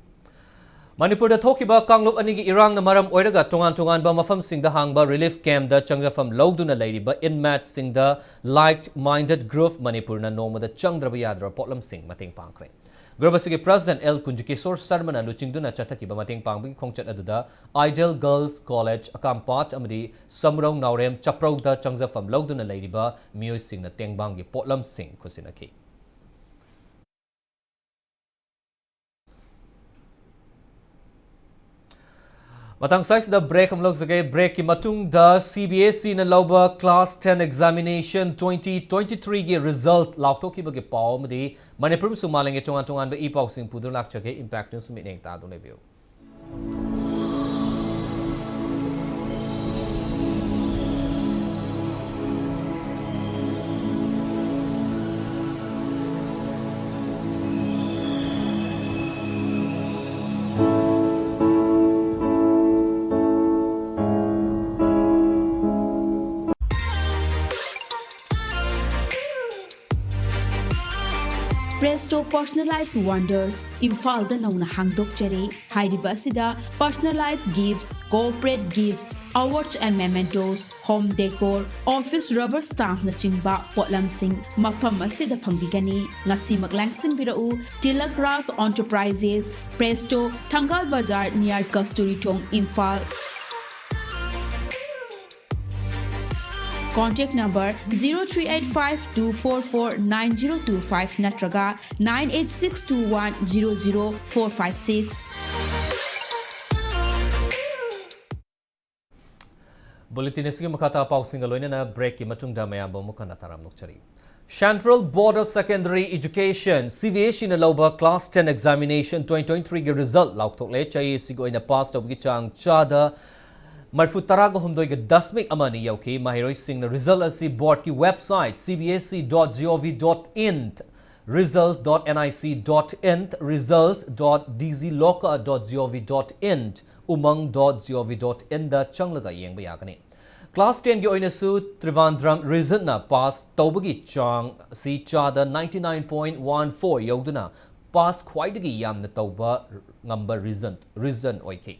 ꯃꯅꯤꯄꯨꯔꯗ ꯊꯣꯛꯈꯤꯕ ꯀꯥꯡꯂꯨꯞ ꯑꯅꯤꯒꯤ ꯏꯔꯥꯡꯅ ꯃꯔꯝ ꯑꯣꯏꯔꯒ ꯇꯣꯉꯥꯟ ꯇꯣꯉꯥꯟꯕ ꯃꯐꯝꯁꯤꯡꯗ ꯍꯥꯡꯕ relief camp ꯇ ꯆꯪꯖꯐꯝ ꯂꯧꯗꯨꯅ ꯂꯩꯔꯤꯕ inmate ꯁꯤꯡꯗ Like Minded Group ꯃꯅꯤꯄꯨꯔꯅ ꯅꯣꯡꯃꯗ ꯆꯪꯗ꯭ꯔꯕ ꯌꯥꯗ꯭ꯔꯕ ꯄꯣꯠꯂꯝꯁꯤꯡ ꯃꯇꯦꯡ ꯄꯥꯡꯈ꯭ꯔꯦ꯫ Group ꯑꯁꯤꯒꯤ President ꯑꯦꯜ ꯀꯨꯟꯖꯀꯤꯁꯣꯔ ꯁꯔꯃꯅ ꯂꯨꯆꯤꯡꯗꯨꯅ ꯆꯠꯊꯈꯤꯕ ꯃꯇꯦꯡ ꯄꯥꯡꯕꯒꯤ ꯈꯣꯡꯆꯠ ꯑꯗꯨꯗ Ideal Girls College, ꯑꯀꯥꯝꯄꯥꯠ ꯑꯃꯗꯤ ꯁꯃꯨꯔꯧ ꯅꯥꯎꯔꯦꯝ ꯆꯞꯄ꯭ꯔꯧꯗ ꯆꯪꯖꯐꯝ ꯂꯧꯗꯨꯅ ꯂꯩꯔꯤꯕ ꯃꯤꯑꯣꯏꯁꯤꯡꯅ ꯇꯦꯡꯕꯥꯡꯒꯤ ꯄꯣꯠꯂꯝꯁꯤꯡ ꯈꯨꯠꯁꯤꯟꯅꯈꯤ꯫ ꯃꯇꯥꯡ ꯁ꯭ꯋꯥꯏꯁꯤꯗ break ꯑꯃ ꯂꯧꯖꯒꯦ꯫ Break ꯀꯤ ꯃꯇꯨꯡꯗ C B S E ꯅ ꯂꯧꯕ Class ten Examination twenty twenty-three ꯒꯤ result ꯂꯥꯎꯊꯣꯛꯈꯤꯕꯒꯤ ꯄꯥꯎ ꯑꯃꯗꯤ ꯃꯅꯤꯄꯨꯔ ꯑꯃꯁꯨꯡ ꯃꯥꯂꯦꯝꯒꯤ ꯇꯣꯉꯥꯟ ꯇꯣꯉꯥꯟꯕ ꯏ ꯄꯥꯎꯁꯤꯡ ꯄꯨꯗꯨꯅ ꯂꯥꯛꯆꯒꯦ꯫ Impact News ꯃꯤꯠꯌꯦꯡ ꯇꯥꯗꯨꯅ ꯂꯩꯕꯤꯌꯨ꯫ Presto Personalized Wonders, ꯏꯝꯐꯥꯜꯗ ꯅꯧꯅ ꯍꯥꯡꯗꯣꯛꯆꯔꯦ꯫ ꯍꯥꯏꯔꯤꯕ ꯑꯁꯤꯗ personalized gifts, corporate gifts, awards and mementos, home decor, office rubber stamp ꯅꯆꯤꯡꯕ ꯄꯣꯠꯂꯝꯁꯤꯡ ꯃꯐꯝ ꯑꯁꯤꯗ ꯐꯪꯕꯤꯒꯅꯤ꯫ ꯉꯁꯤꯃꯛ ꯂꯥꯡꯁꯤꯟꯕꯤꯔꯛꯎ, Tilak Raj Enterprises, Presto, Thangal Bazar, near Kasturi Thong, Imphal. Contact number zero three eight five two four four nine zero two five ꯅꯠꯇ꯭ꯔꯒ nine eight six two one zero zero four five six꯫ Bulletin ꯑꯁꯤꯒꯤ ꯃꯈꯥ ꯇꯥꯕ ꯄꯥꯎꯁꯤꯡꯒ ꯂꯣꯏꯅꯅ breakꯀꯤ ꯃꯇꯨꯡꯗ ꯃꯌꯥꯝꯕꯨ ꯑꯃꯨꯛ ꯍꯟꯅ ꯇꯔꯥꯝꯅ ꯑꯣꯛꯆꯔꯤ꯫ Central Board of Secondary Education, C B S Eꯅ ꯂꯧꯕ class ten examination twenty twenty-threeꯒꯤ result ꯂꯥꯎꯊꯣꯛꯂꯦ꯫ ꯆꯍꯤ ꯑꯁꯤꯒꯤ ꯑꯣꯏꯅ pass ꯇꯧꯕꯒꯤ ꯆꯥꯡ ꯆꯥꯗ ꯃꯔꯤꯐꯨ ꯇꯔꯥꯒ ꯍꯨꯝꯗꯣꯏꯒ ꯗꯁꯃꯤꯛ ꯑꯃ ꯑꯅꯤ ꯌꯧꯈꯤ꯫ ꯃꯍꯩꯔꯣꯏꯁꯤꯡꯅ result ꯑꯁꯤ boardꯀꯤ website C B S E dot G O V dot in, result dot N I C dot in, result dot D Z locker dot G O V dot in, umang dot G O V dot inꯗ ꯆꯪꯂꯒ ꯌꯦꯡꯕ ꯌꯥꯒꯅꯤ꯫ Class tenꯒꯤ ꯑꯣꯏꯅꯁꯨ Trivandrum regionꯅ pass ꯇꯧꯕꯒꯤ ꯆꯥꯡ ꯑꯁꯤ ꯆꯥꯗ ninety nine point one four ꯌꯧꯗꯨꯅ pass ꯈ꯭ꯋꯥꯏꯗꯒꯤ ꯌꯥꯝꯅ ꯇꯧꯕ ꯉꯝꯕ region, region ꯑꯣꯏꯈꯤ꯫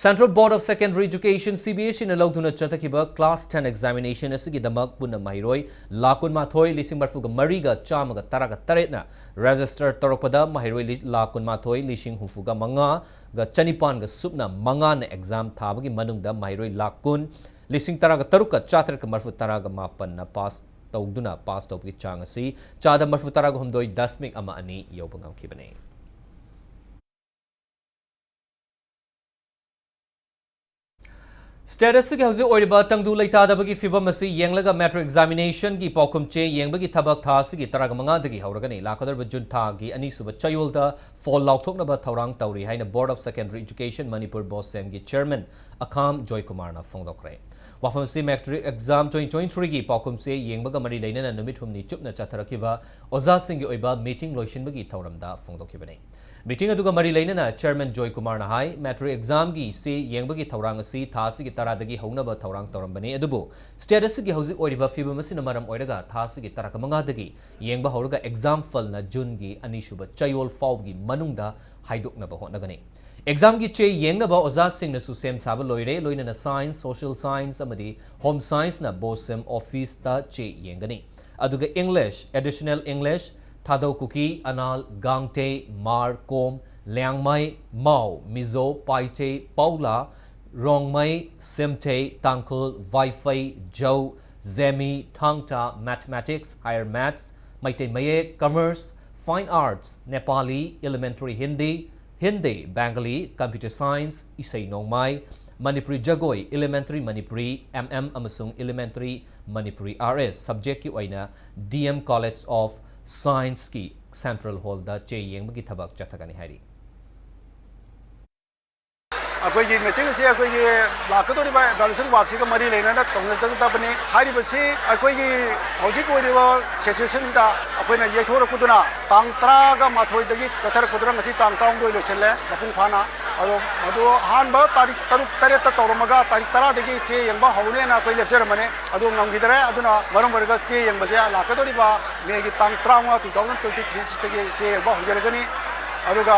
Central Board of Secondary Education, C B S Eꯅ ꯂꯧꯗꯨꯅ ꯆꯠꯊꯈꯤꯕ class ten examination ꯑꯁꯤꯒꯤꯗꯃꯛ ꯄꯨꯟꯅ ꯃꯍꯩꯔꯣꯏ ꯂꯥꯈ ꯀꯨꯟꯃꯥꯊꯣꯏ ꯂꯤꯁꯤꯡ ꯃꯔꯤꯐꯨꯒ ꯃꯔꯤꯒ ꯆꯥꯝꯃꯒ ꯇꯔꯥꯒ ꯇꯔꯦꯠꯅ register ꯇꯧꯔꯛꯄꯗ, ꯃꯍꯩꯔꯣꯏ ꯂꯤ-, ꯂꯥꯈ ꯀꯨꯟꯃꯥꯊꯣꯏ ꯂꯤꯁꯤꯡ ꯍꯨꯝꯐꯨꯒ ꯃꯉꯥꯒ ꯆꯅꯤꯄꯥꯟꯒ ꯁꯨꯞꯅ ꯃꯉꯥꯅ exam ꯊꯥꯕꯒꯤ ꯃꯅꯨꯡꯗ ꯃꯍꯩꯔꯣꯏ ꯂꯥꯈ ꯀꯨꯟ ꯂꯤꯁꯤꯡ ꯇꯔꯥꯒ ꯇꯔꯨꯛꯀ ꯆꯥꯇꯔꯦꯠꯀ ꯃꯔꯤꯐꯨ ꯇꯔꯥꯒ ꯃꯥꯄꯟꯅ pass ꯇꯧꯗꯨꯅ pass ꯇꯧꯕꯒꯤ ꯆꯥꯡ ꯑꯁꯤ ꯆꯥꯗ ꯃꯔꯤꯐꯨ ꯇꯔꯥꯒ ꯍꯨꯝꯗꯣꯏ ꯗꯁꯃꯤꯛ ꯑꯃ ꯑꯅꯤ ꯌꯧꯕ ꯉꯝꯈꯤꯕꯅꯤ꯫ State ꯑꯁꯤꯒꯤ ꯍꯧꯖꯤꯛ ꯑꯣꯏꯔꯤꯕ ꯇꯪꯗꯨ ꯂꯩꯇꯥꯗꯕꯒꯤ ꯐꯤꯕꯝ ꯑꯁꯤ ꯌꯦꯡꯂꯒ matric examinationꯒꯤ ꯄꯥꯎꯈꯨꯝ ꯆꯦ ꯌꯦꯡꯕꯒꯤ ꯊꯕꯛ ꯊꯥ ꯑꯁꯤꯒꯤ ꯇꯔꯥꯃꯉꯥꯗꯒꯤ ꯍꯧꯔꯒꯅꯤ꯫ ꯂꯥꯛꯀꯗꯧꯔꯤꯕ ꯖꯨꯟ ꯊꯥꯒꯤ ꯑꯅꯤꯁꯨꯕ ꯆꯌꯣꯜꯗ ꯐꯣꯜ ꯂꯥꯎꯊꯣꯛꯅꯕ ꯊꯧꯔꯥꯡ ꯇꯧꯔꯤ ꯍꯥꯏꯅ Board of Secondary Education Manipur, BOSEMꯒꯤ chairman ꯑꯈꯥꯝ ꯖꯣꯏꯀꯨꯃꯥꯔꯅ ꯐꯣꯡꯗꯣꯛꯈ꯭ꯔꯦ꯫ ꯋꯥꯐꯝ ꯑꯁꯤ matric exam twenty twenty-threeꯒꯤ ꯄꯥꯎꯈꯨꯝ ꯆꯦ ꯌꯦꯡꯕꯒ ꯃꯔꯤ ꯂꯩꯅꯅ ꯅꯨꯃꯤꯠ ꯍꯨꯝꯅꯤ ꯆꯨꯞꯅ ꯆꯠꯊꯔꯛꯈꯤꯕ ꯑꯣꯖꯥꯁꯤꯡꯒꯤ ꯑꯣꯏꯕ meeting ꯂꯣꯏꯁꯤꯟꯕꯒꯤ ꯊꯧꯔꯝꯗ ꯐꯣꯡꯗꯣꯛꯈꯤꯕꯅꯤ꯫ Meeting ꯑꯗꯨꯒ ꯃꯔꯤ ꯂꯩꯅꯅ chairman ꯖꯣꯏꯀꯨꯃꯥꯔꯅ ꯍꯥꯏ, matric examꯒꯤ ꯆꯦ ꯌꯦꯡꯕꯒꯤ ꯊꯧꯔꯥꯡ ꯑꯁꯤ ꯊꯥ ꯑꯁꯤꯒꯤ ꯇꯔꯥꯗꯒꯤ ꯍꯧꯅꯕ ꯊꯧꯔꯥꯡ ꯇꯧꯔꯝꯕꯅꯤ, ꯑꯗꯨꯕꯨ state ꯑꯁꯤꯒꯤ ꯍꯧꯖꯤꯛ ꯑꯣꯏꯔꯤꯕ ꯐꯤꯕꯝ ꯑꯁꯤꯅ ꯃꯔꯝ ꯑꯣꯏꯔꯒ ꯊꯥ ꯑꯁꯤꯒꯤ ꯇꯔꯥꯃꯉꯥꯗꯒꯤ ꯌꯦꯡꯕ ꯍꯧꯔꯒ exam ꯐꯜꯅ ꯖꯨꯟꯒꯤ ꯑꯅꯤꯁꯨꯕ ꯆꯌꯣꯜ ꯐꯥꯎꯕꯒꯤ ꯃꯅꯨꯡꯗ ꯍꯥꯏꯗꯣꯛꯅꯕ ꯍꯣꯠꯅꯒꯅꯤ꯫ Examꯒꯤ ꯆꯦ ꯌꯦꯡꯅꯕ ꯑꯣꯖꯥꯁꯤꯡꯅꯁꯨ ꯁꯦꯝ ꯁꯥꯕ ꯂꯣꯏꯔꯦ, ꯂꯣꯏꯅꯅ science, social science ꯑꯃꯗꯤ home scienceꯅ BOSEM officeꯇ ꯆꯦ ꯌꯦꯡꯒꯅꯤ꯫ ꯑꯗꯨꯒ English, additional English, ꯊꯥꯗꯧ ꯀꯨꯀꯤ, ꯑꯅꯥꯜ, ꯒꯥꯡꯇꯦ, ꯃꯥꯔ, ꯀꯣꯝ, ꯂꯤꯌꯥꯡꯃꯩ, ꯃꯥꯎ, ꯃꯤꯖꯣ, ꯄꯥꯏꯇꯦ, ꯄꯥꯎꯂꯥ, ꯔꯣꯡꯃꯩ, ꯁꯦꯝꯊꯦ, ꯇꯥꯡꯈꯨꯜ, ꯋꯥꯏꯐꯩ, ꯖꯧ, ꯖꯦꯃꯤ, ꯊꯥꯡꯇꯥ, mathematics, higher maths, ꯃꯩꯇꯩ ꯃꯌꯦꯛ, commerce, fine arts, Nepali, elementary Hindi, Hindi, Bengali, computer science, ꯏꯁꯩ ꯅꯣꯡꯃꯥꯏ, ꯃꯅꯤꯄꯨꯔꯤ ꯖꯒꯣꯏ, Elementary Manipuri M M ꯑꯃꯁꯨꯡ Elementary Manipuri R S subjectꯀꯤ ꯑꯣꯏꯅ D M College of Scienceꯀꯤ Central Hallꯗ ꯆꯦ ꯌꯦꯡꯕꯒꯤ ꯊꯕꯛ ꯆꯠꯊꯒꯅꯤ ꯍꯥꯏꯔꯤ꯫ ꯑꯩꯈꯣꯏꯒꯤ meeting ꯑꯁꯤ ꯑꯩꯈꯣꯏꯒꯤ ꯂꯥꯛꯀꯗꯧꯔꯤꯕ evaluation workꯁꯤꯒ ꯃꯔꯤ ꯂꯩꯅꯅ ꯇꯧꯅꯖꯒꯗꯕꯅꯤ꯫ ꯍꯥꯏꯔꯤꯕꯁꯤ ꯑꯩꯈꯣꯏꯒꯤ ꯍꯧꯖꯤꯛ ꯑꯣꯏꯔꯤꯕ situationꯁꯤꯗ ꯑꯩꯈꯣꯏꯅ ꯌꯩꯊꯣꯔꯛꯄꯗꯨꯅ ꯇꯥꯡ ꯇꯔꯥꯒ ꯃꯥꯊꯣꯏꯗꯒꯤ ꯆꯠꯊꯔꯛꯄꯗꯨꯅ ꯉꯁꯤ ꯇꯥꯡ ꯇꯔꯥꯍꯨꯝꯗꯣꯏ ꯂꯣꯏꯁꯤꯜꯂꯦ ꯃꯄꯨꯡ ꯐꯥꯅ꯫ ꯑꯗꯣ ꯃꯗꯨ ꯑꯍꯥꯟꯕ ꯇꯥꯔꯤꯛ ꯇꯔꯨꯛ ꯇꯔꯦꯠꯇ ꯇꯧꯔꯝꯃꯒ ꯇꯥꯔꯤꯛ ꯇꯔꯥꯗꯒꯤ ꯆꯦ ꯌꯦꯡꯕ ꯍꯧꯅꯦꯅ ꯑꯩꯈꯣꯏ ꯂꯦꯞꯆꯔꯝꯕꯅꯦ꯫ ꯑꯗꯨ ꯉꯝꯈꯤꯗꯔꯦ꯫ ꯑꯗꯨꯅ ꯃꯔꯝ ꯑꯣꯏꯔꯒ ꯆꯦ ꯌꯦꯡꯕꯁꯦ ꯂꯥꯛꯀꯗꯧꯔꯤꯕ Mayꯒꯤ ꯇꯥꯡ ꯇꯔꯥꯃꯉꯥ, two thousand twenty three ꯁꯤꯗꯒꯤ ꯆꯦ ꯌꯦꯡꯕ ꯍꯧꯖꯔꯒꯅꯤ꯫ ꯑꯗꯨꯒ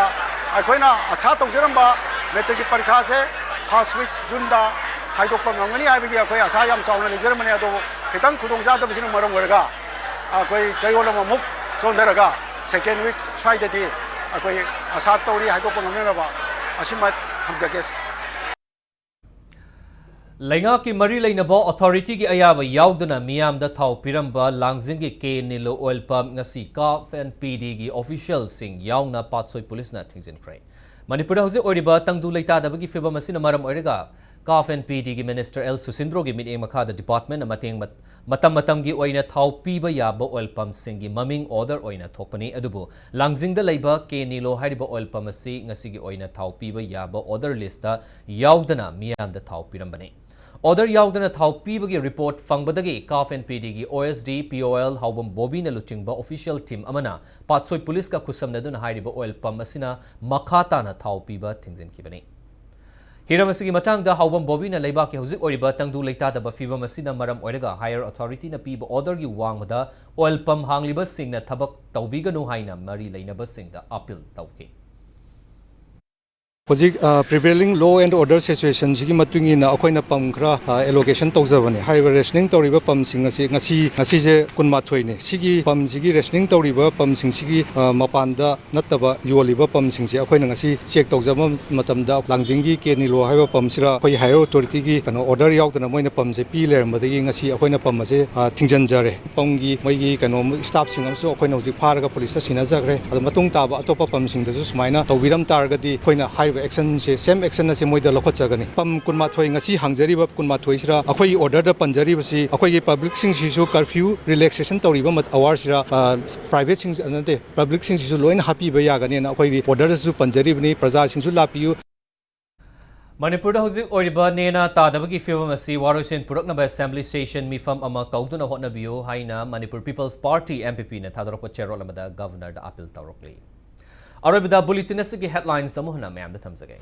ꯑꯩꯈꯣꯏꯅ ꯑꯁꯥ ꯇꯧꯖꯔꯝꯕ matricꯀꯤ ꯄꯔꯤꯈꯥꯁꯦ first week Juneꯗ ꯍꯥꯏꯗꯣꯛꯄ ꯉꯝꯒꯅꯤ ꯍꯥꯏꯕꯒꯤ ꯑꯩꯈꯣꯏ ꯑꯁꯥ ꯌꯥꯝ ꯆꯥꯎꯅ ꯂꯩꯖꯔꯝꯕꯅꯤ꯫ ꯑꯗꯨꯕꯨ ꯈꯤꯇꯪ ꯈꯨꯗꯣꯡꯆꯥꯗꯕꯁꯤꯅ ꯃꯔꯝ ꯑꯣꯏꯔꯒ ꯑꯩꯈꯣꯏ ꯆꯌꯣꯜ ꯑꯃꯃꯨꯛ ꯆꯣꯟꯊꯔꯒ second week ꯁ꯭ꯋꯥꯏꯗꯗꯤ ꯑꯩꯈꯣꯏ ꯑꯁꯥ ꯇꯧꯔꯤ ꯍꯥꯏꯗꯣꯛꯄ ꯉꯝꯅꯅꯕ꯫ ꯑꯁꯤꯃ ꯊꯝꯖꯒꯦ꯫ ꯂꯩꯉꯥꯛꯀꯤ ꯃꯔꯤ ꯂꯩꯅꯕ authorityꯒꯤ ꯑꯌꯥꯕ ꯌꯥꯎꯗꯅ ꯃꯤꯌꯥꯝꯗ ꯊꯥꯎ ꯄꯤꯔꯝꯕ ꯂꯥꯡꯖꯤꯡꯒꯤ ꯀꯦ ꯅꯤꯂꯣ oil pump ꯉꯁꯤ CAF and PDꯒꯤ officialꯁꯤꯡ ꯌꯥꯎꯅ ꯄꯥꯠꯁꯣꯏ ꯄꯨꯂꯤꯁꯅ ꯊꯤꯡꯖꯤꯟꯈ꯭ꯔꯦ꯫ ꯃꯅꯤꯄꯨꯔꯗ ꯍꯧꯖꯤꯛ ꯑꯣꯏꯔꯤꯕ ꯇꯪꯗꯨ ꯂꯩꯇꯥꯗꯕꯒꯤ ꯐꯤꯕꯝ ꯑꯁꯤꯅ ꯃꯔꯝ ꯑꯣꯏꯔꯒ CAF and PDꯒꯤ minister ꯑꯦꯜ ꯁꯨꯁꯤꯟꯗ꯭ꯔꯣꯒꯤ ꯃꯤꯠꯌꯦꯡ ꯃꯈꯥꯗ departmentꯅ ꯃꯇꯦꯡ ꯃꯠ-, ꯃꯇꯝ ꯃꯇꯝꯒꯤ ꯑꯣꯏꯅ ꯊꯥꯎ ꯄꯤꯕ ꯌꯥꯕ oil pumpꯁꯤꯡꯒꯤ ꯃꯃꯤꯡ order ꯑꯣꯏꯅ ꯊꯣꯛꯄꯅꯤ꯫ ꯑꯗꯨꯕꯨ ꯂꯥꯡꯖꯤꯡꯗ ꯂꯩꯕ ꯀꯦ ꯅꯤꯂꯣ ꯍꯥꯏꯔꯤꯕ oil pump ꯑꯁꯤ ꯉꯁꯤꯒꯤ ꯑꯣꯏꯅ ꯊꯥꯎ ꯄꯤꯕ ꯌꯥꯕ order listꯇ ꯌꯥꯎꯗꯅ ꯃꯤꯌꯥꯝꯗ ꯊꯥꯎ ꯄꯤꯔꯝꯕꯅꯤ꯫ Order ꯌꯥꯎꯗꯅ ꯊꯥꯎ ꯄꯤꯕꯒꯤ report ꯐꯪꯕꯗꯒꯤ CAF and PDꯒꯤ OSD, POL ꯍꯥꯎꯕꯝ ꯕꯣꯕꯤꯅ ꯂꯨꯆꯤꯡꯕ official team ꯑꯃꯅ ꯄꯥꯠꯁꯣꯏ ꯄꯨꯂꯤꯁꯀ ꯈꯨꯠꯁꯝꯅꯗꯨꯅ ꯍꯥꯏꯔꯤꯕ oil pump ꯑꯁꯤꯅ ꯃꯈꯥ ꯇꯥꯅ ꯊꯥꯎ ꯄꯤꯕ ꯊꯤꯡꯖꯤꯟꯈꯤꯕꯅꯤ꯫ ꯍꯤꯔꯝ ꯑꯁꯤꯒꯤ ꯃꯇꯥꯡꯗ ꯍꯥꯎꯕꯝ ꯕꯣꯕꯤꯅ ꯂꯩꯕꯥꯛꯀꯤ ꯍꯧꯖꯤꯛ ꯑꯣꯏꯔꯤꯕ ꯇꯪꯗꯨ ꯂꯩꯇꯥꯗꯕ ꯐꯤꯕꯝ ꯑꯁꯤꯅ ꯃꯔꯝ ꯑꯣꯏꯔꯒ higher authorityꯅ ꯄꯤꯕ orderꯒꯤ ꯋꯥꯡꯃꯗ oil pump ꯍꯥꯡꯂꯤꯕꯁꯤꯡꯅ ꯊꯕꯛ ꯇꯧꯕꯤꯒꯅꯨ ꯍꯥꯏꯅ ꯃꯔꯤ ꯂꯩꯅꯕꯁꯤꯡꯗ appeal ꯇꯧꯈꯤ꯫ ꯍꯧꯖꯤꯛ, ꯑ, prevailing law and order situationꯁꯤꯒꯤ ꯃꯇꯨꯡ ꯏꯟꯅ ꯑꯩꯈꯣꯏꯅ pump ꯈꯔ, ꯑ, allocation ꯇꯧꯖꯕꯅꯦ꯫ ꯍꯥꯏꯔꯤꯕ rationing ꯇꯧꯔꯤꯕ pumpꯁꯤꯡ ꯑꯁꯤ ꯉꯁꯤ, ꯉꯁꯤꯁꯦ ꯀꯨꯟꯃꯥꯊꯣꯏꯅꯦ꯫ ꯁꯤꯒꯤ pumpꯁꯤꯒꯤ rationing ꯇꯧꯔꯤꯕ pumpꯁꯤꯡꯁꯤꯒꯤ, ꯑ, ꯃꯄꯥꯟꯗ ꯅꯠꯇꯕ ꯌꯣꯜꯂꯤꯕ pumpꯁꯤꯡꯁꯦ ꯑꯩꯈꯣꯏꯅ ꯉꯁꯤ check ꯇꯧꯖꯕ ꯃꯇꯝꯗ ꯂꯥꯡꯖꯤꯡꯒꯤ ꯀꯦ ꯅꯤꯂꯣ ꯍꯥꯏꯕ pumpꯁꯤꯗ ꯑꯩꯈꯣꯏ higher authorityꯒꯤ ꯀꯩꯅꯣ order ꯌꯥꯎꯗꯅ ꯃꯣꯏꯅ pumpꯁꯦ ꯄꯤ ꯂꯩꯔꯝꯕꯗꯒꯤ ꯉꯁꯤ ꯑꯩꯈꯣꯏꯅ pump ꯑꯁꯦ, ꯑ, ꯊꯤꯡꯖꯤꯟꯖꯔꯦ꯫ Pumpꯒꯤ ꯃꯣꯏꯒꯤ ꯀꯩꯅꯣ staffꯁꯤꯡ ꯑꯃꯁꯨ ꯑꯩꯈꯣꯏꯅ ꯍꯧꯖꯤꯛ ꯐꯥꯔꯒ policeꯇ ꯁꯤꯟꯅꯖꯈ꯭ꯔꯦ꯫ ꯑꯗꯣ ꯃꯇꯨꯡ ꯇꯥꯕ ꯑꯇꯣꯞꯄ pumpꯁꯤꯡꯗꯁꯨ ꯁꯨꯃꯥꯏꯅ ꯇꯧꯕꯤꯔꯝ ꯇꯥꯔꯒꯗꯤ ꯑꯩꯈꯣꯏꯅ ꯍꯥꯏꯔꯤꯕ ꯑꯦꯛꯁꯟꯁꯦ, ꯁꯦꯝ ꯑꯦꯛꯁꯟ ꯑꯁꯦ ꯃꯣꯏꯗ ꯂꯧꯈꯠꯆꯒꯅꯤ꯫ ꯄꯝ ꯀꯨꯟꯃꯥꯊꯣꯏ ꯉꯁꯤ ꯍꯥꯡꯖꯔꯤꯕ ꯀꯨꯟꯃꯥꯊꯣꯏꯁꯤꯗ ꯑꯩꯈꯣꯏꯒꯤ ꯑꯣꯔꯗꯔꯗ ꯄꯟꯖꯔꯤꯕꯁꯤ ꯑꯩꯈꯣꯏꯒꯤ ꯄꯕ꯭ꯂꯤꯛꯁꯤꯡꯁꯤꯁꯨ ꯀꯔꯐ꯭ꯌꯨ ꯔꯤꯂꯦꯛꯁꯦꯁꯟ ꯇꯧꯔꯤꯕ ꯃꯠ-, ꯑꯋꯥꯔꯁꯤꯗ, ꯑ, ꯄ꯭ꯔꯥꯏꯚꯦꯠꯁꯤꯡ, ꯅꯠꯇꯦ, ꯄꯕ꯭ꯂꯤꯛꯁꯤꯡꯁꯤꯁꯨ ꯂꯣꯏꯅ ꯍꯥꯞꯄꯤꯕ ꯌꯥꯒꯅꯤꯅ ꯑꯩꯈꯣꯏꯒꯤ ꯑꯣꯔꯗꯔꯗꯁꯨ ꯄꯟꯖꯔꯤꯕꯅꯤ꯫ ꯄ꯭ꯔꯖꯥꯁꯤꯡꯁꯨ ꯂꯥꯛꯄꯤꯌꯨ꯫ ꯃꯅꯤꯄꯨꯔꯗ ꯍꯧꯖꯤꯛ ꯑꯣꯏꯔꯤꯕ ꯅꯦꯅꯥ ꯇꯥꯗꯕꯒꯤ ꯐꯤꯕꯝ ꯑꯁꯤ ꯋꯥꯔꯣꯏꯁꯤꯟ ꯄꯨꯔꯛꯅꯕ ꯑꯦꯁꯦꯝꯕ꯭ꯂꯤ ꯁꯦꯁꯟ ꯃꯤꯐꯝ ꯑꯃ ꯀꯧꯗꯨꯅ ꯍꯣꯠꯅꯕꯤꯌꯨ ꯍꯥꯏꯅ Manipur people's party, M P P, ꯅ ꯊꯥꯗꯣꯔꯛꯄ ꯆꯦꯔꯣꯜ ꯑꯃꯗ ꯒꯚꯔꯅꯔꯗ ꯑꯥꯄꯤꯜ ꯇꯧꯔꯛꯂꯤ꯫ ꯑꯔꯣꯏꯕꯗ ꯕꯨꯂꯦꯇꯤꯟ ꯑꯁꯤꯒꯤ ꯍꯦꯗꯂꯥꯏꯟꯁ ꯑꯃꯨꯛ ꯍꯟꯅ ꯃꯌꯥꯝꯗ ꯊꯝꯖꯒꯦ꯫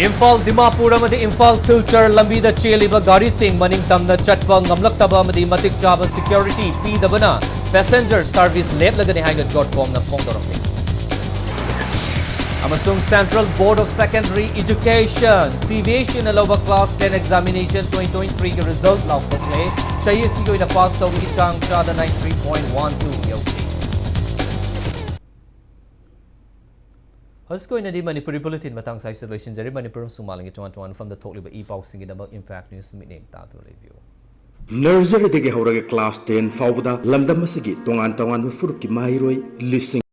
ꯏꯝꯐꯥꯜ ꯗꯤꯃꯥꯄꯨꯔ ꯑꯃꯗꯤ ꯏꯝꯐꯥꯜ ꯁꯤꯜꯆꯔ ꯂꯝꯕꯤꯗ ꯆꯦꯜꯂꯤꯕ ꯒꯥꯔꯤꯁꯤꯡ ꯃꯅꯤꯡ ꯇꯝꯅ ꯆꯠꯄ ꯉꯝꯂꯛꯇꯕ ꯑꯃꯗꯤ ꯃꯇꯤꯛ ꯆꯥꯕ ꯁꯦꯀ꯭ꯌꯨꯔꯤꯇꯤ ꯄꯤꯗꯕꯅ ꯄꯦꯁꯦꯟꯖꯔ ꯁꯔꯚꯤꯁ ꯂꯦꯞꯂꯒꯅꯤ ꯍꯥꯏꯅ ꯖꯣꯠꯀꯣꯝꯅ ꯐꯣꯡꯗꯣꯔꯛꯂꯤ꯫ ꯑꯃꯁꯨꯡ Central Board of Secondary Education, C B S E ꯅ ꯂꯧꯕ class ten examination twenty twenty-three ꯒꯤ result ꯂꯥꯎꯊꯣꯛꯂꯦ꯫ ꯆꯍꯤ ꯑꯁꯤꯒꯤ ꯑꯣꯏꯅ ꯄꯥꯁ ꯇꯧꯕꯒꯤ ꯆꯥꯡ ꯆꯥꯗ ninety-three point one two ꯌꯧꯈꯤ꯫ ꯍꯧꯖꯤꯛꯀꯤ ꯑꯣꯏꯅꯗꯤ ꯃꯅꯤꯄꯨꯔꯤ ꯕꯨꯂꯦꯇꯤꯟ ꯃꯇꯥꯡ ꯁ꯭ꯋꯥꯏꯁꯤꯗ ꯂꯣꯏꯁꯤꯟꯖꯔꯤ꯫ ꯃꯅꯤꯄꯨꯔ ꯑꯃꯁꯨꯡ ꯃꯥꯂꯦꯝꯒꯤ ꯇꯣꯉꯥꯟ ꯇꯣꯉꯥꯟꯕ ꯃꯐꯝꯗ ꯊꯣꯛꯂꯤꯕ ꯏ ꯄꯥꯎꯁꯤꯡꯒꯤꯗꯃꯛ Impact News ꯃꯤꯠꯌꯦꯡ ꯇꯥꯗꯨꯅ ꯂꯩꯕꯤꯌꯨ꯫ ꯅꯔꯖꯔꯤꯗꯒꯤ ꯍꯧꯔꯒ class ten ꯐꯥꯎꯕꯗ ꯂꯝꯗꯝ ꯑꯁꯤꯒꯤ ꯇꯣꯉꯥꯟ ꯇꯣꯉꯥꯟꯕ ꯐꯨꯔꯨꯞꯀꯤ ꯃꯍꯩꯔꯣꯏ ꯂꯤꯁꯤꯡ